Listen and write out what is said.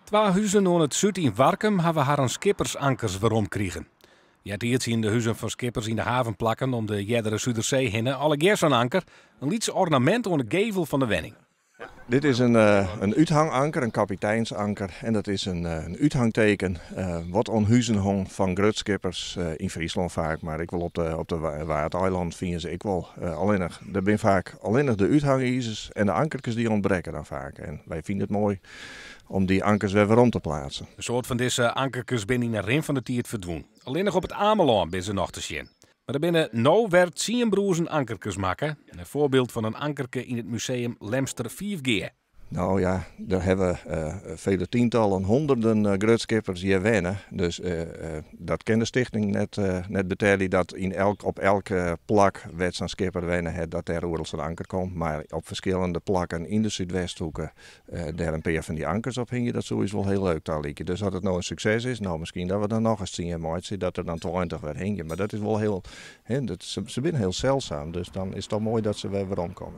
Twa huzen oan it Súd yn Warkum hawwe harren skippersankers weromkrigen. Eartiids hiene de huzen fan skippers yn de havenplakken om de eardere Sudersee hinne allegear sa'n anker, in lyts ornamint oan de gevel fan de wenning. Dit is in, in úthanganker, in kapiteinsanker. En dat is in, in úthangteken wat oan huzen hong fan grutskippers yn Fryslân faak, mar ek wol op de, op de Waadeilannen fine se ek wol. Allinnich, der binne faak allinnich de úthangizers en de ankerkes dy ûntbrekke dan faak. En wy fine it moai om dy ankers wer werom te pleatsen. In soad fan dizze ankerkes binne yn 'e rin fan de tiid ferdwûn. Allinnich op it Amelân binne se noch te sjen. Mar der binne no wer tsien brûnzen ankerkes makke. In foarbyld fan in ankerke yn it museum Lemster Fiifgea. Nou ja, der hawwe vele tientallen, honderden grutskippers hjir wenne. Dus dat kin de stichting net, net betelje dat yn elk, op elk plak wêr't sa'n skipper wenne hat, dat dêr oeral sa'n anker komt. Mar op ferskillende plakken yn de Súdwesthoeke dêr in pear fan dy ankers op hingje, dat soe ús wol hiel leuk talykje. Dus as it no in sukses is, nou miskien dat we dan noch ris tsien meitsje, dat der dan 20 wer hingje. Mar dat is wol hiel, hè, dat, se binne hiel seldsum, dus dan is it toch moai dat se wer weromkomme.